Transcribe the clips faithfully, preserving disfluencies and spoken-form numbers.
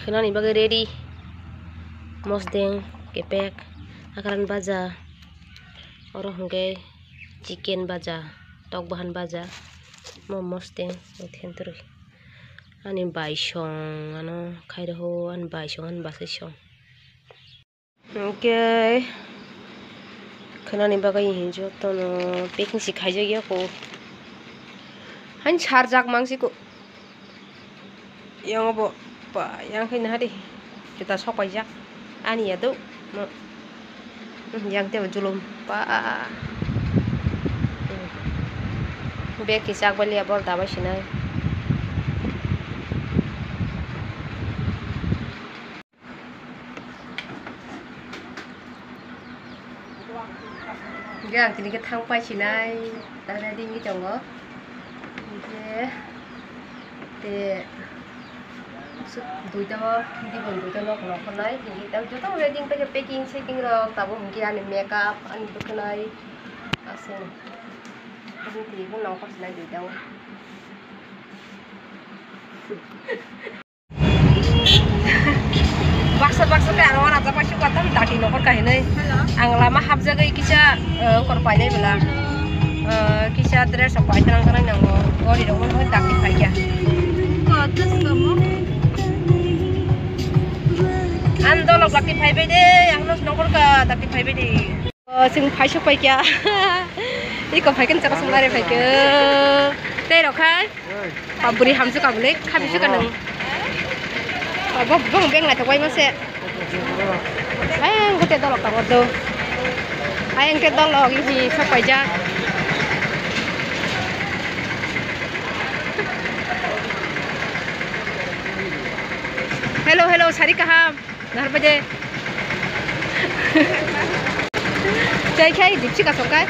Nani bagwi ready. Mosdeng, kepek, akran baja. Oro hwnkhe chicken baja, tok bahan baja. Mo mosdeng, thentwrwi. Ani bai song ano khairokgo, ani bai song, ani bwsai song. Hwnkhe khwnani bagwi hinwi jotono packing se khaijak ya kho. Hain sarjak mangsi kho. Yang bo pa, yang khe nahari. Juta sok paijak. Ani ya do. Mo. Yang tebo julum. Pa. Bag kisa baliya bor dabai sinai. Hingke ang tini khe thang pai sinai, ta ready wngwi tongo. Hingke te duita o, dibon duita nok nongkhornai, hingke ta joto ready wngpai khe packing seking rok tabuk hingke ani makeup, ani bwkhwnai aswk. Tini bo nongkhor sinai duita o. Baksa baksa khe ang uanajak bai suka tam dati nongkhor kahinwi. Ang lama hapjagwi kisa, eh, ungkor painai bwla. Eh, kisa dress rok pai thanang thanang nango. Gori rok wngkha dati phaikha. Ang dolok dati phaibai de, ang nongkhor ka dati phaibai de. O, chwng phaisok paikha. Iko phaikhe chwng chwng lari phaikhe. Tei rok khai. Ba bwrwi hamsuk ka bwlwi, khabi suk ka nang. Ba bo bong beng lai thok bai mase. Ayang kete dolok tabok do. Ayang te dolok hi sok paijak. Hello, hello, sari kaham. Nahar bai de. Chai khai dipsi ka sokai.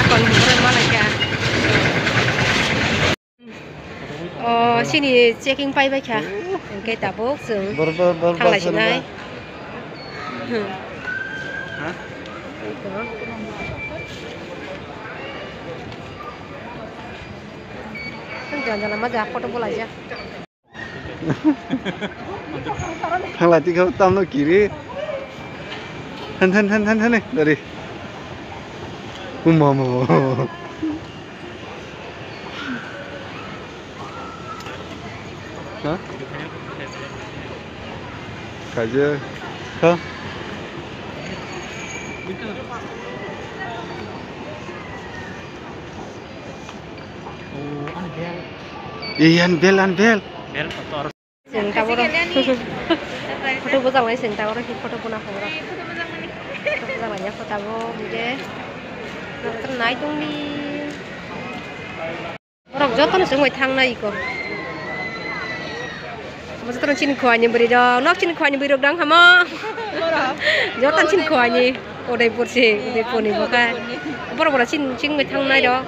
Akon horo malai kha. O, sini checking pai bai kha. Hingke tabuk chwng thang lai sinai. Jan jana ma ja photo bo laijak. Thangla tikha tamno kiri. Than, than, than, than, than, dari. Mama. Ha? Kaje. Ha? Iyan bel, an bel. Chwng taboro photo bwchak lai, chwng taboro hi photo bwna phoboro. Photo bwchak lai ya photo bo hwnkhe nai tongni. Borok jotono chwng bai thangnai iko. Jotono chini khwani bwrwi rok, nok chini khwani bwrwi rok dang hamo. Jotono chini khwani Udaipur se, Udaipur ni bo kha. Borok borok chini chwng bai thangnai rok.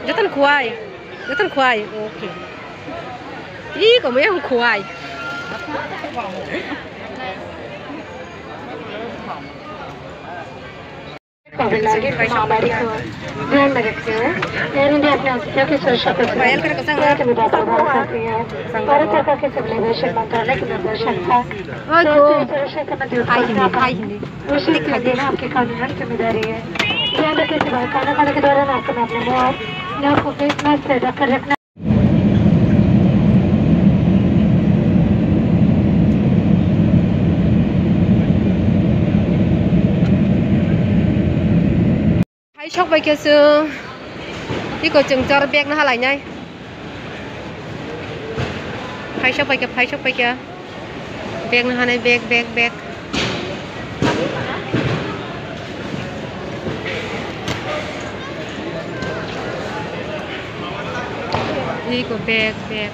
Jotono khwai. Jotono khwai, okay. Ih, kamu yang khwai. Covid nineteen महामारी को ध्यान में रखते हुए air India अपने अतिथियों की सुरक्षा को लेकर विधायक प्रदान करती है। भारत सरकार के सिविल एविएशन मंत्रालय के निर्देशन था। सुरक्षा संबंधी उत्पाद विशेष ध्यान देना आपकी कानूनन जिम्मेदारी है। ध्यान रखें कि बाहर खाना खाने के दौरान आपको अपने मुंह और नाक को फेस मास्क से ढककर रखना। Hai sok bai khe chwng tiko chwng chor bag no halai nai. Hai sok bai khe, hai sok bai khe. Bag no hanai, bag, bag, bag. Iko bag, bag.